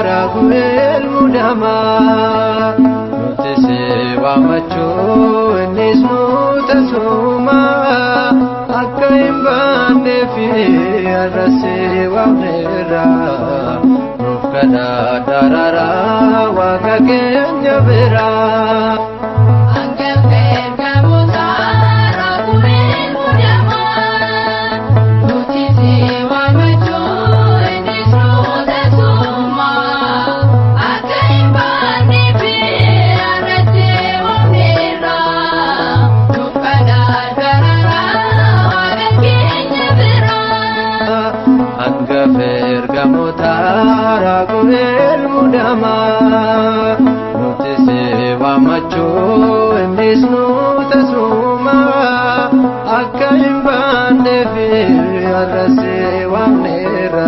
Raagu'eel muudamaa nuti si waamachuu innis nu tasumaa akka hin baannee fi har'a si waamneerra nuuf kadhadhaa araaraa waaqa keenya biraa. Raagu'eel muudamaa nuti si waamachuu innis nu tasumaa akka hin baannee fi har'a si waamneerra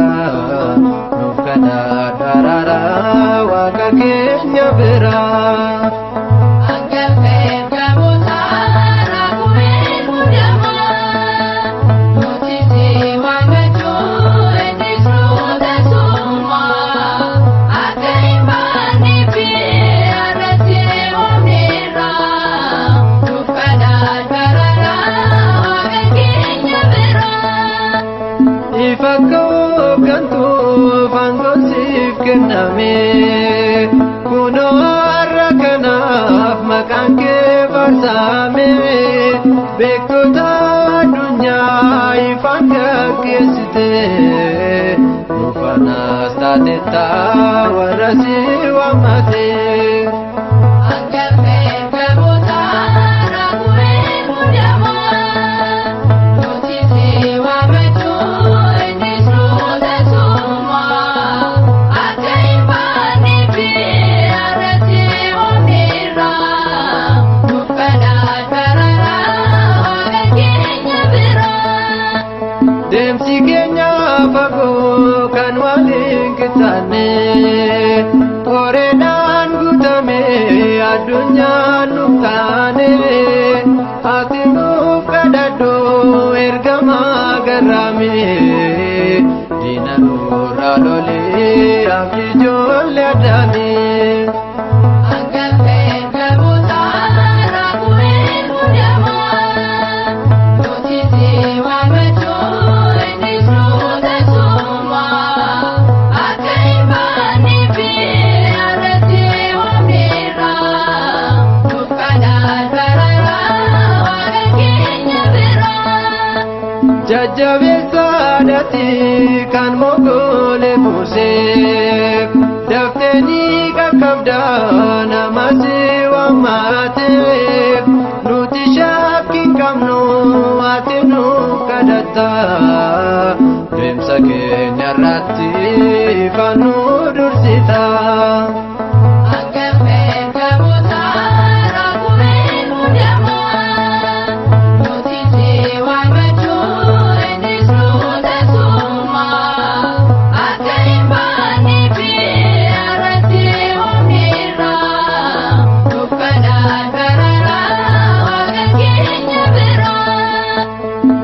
nuuf kadhadhaa araaraa waaqa keenya biraa. Kunoo har'a kanaaf maqaan kee faarfame beektota addunyaa ifaan gaggeessite nu fanas taateetta warra si waammate. Deemsi keenya fagoo kan waliin qixxaanne qoreedhaan guutame addunyaan nuuf taane ati nuuf kadhadhu ergamaa garraame diina nurraa lolee abdii ijoollee addaame. Jajjabeessaadhaati kan mogolee buusee daftee ni qaqqabdaa nama si waammateef nuti shakkii hin qabnu ati nu kadhatta deemsa keenya irratti ifaan nu dursita.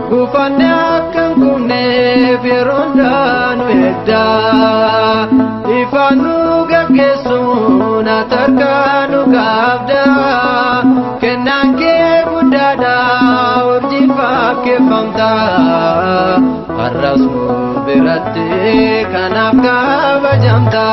Gufanne akka hin kufneef yeroo hundaa nu eegdaa ifaan nu gaggeessuun ati harkaa nu qabdaa kennaan kee guddaadha urjii fakkeeffamta har'as nu biratti kanaaf kabajamta.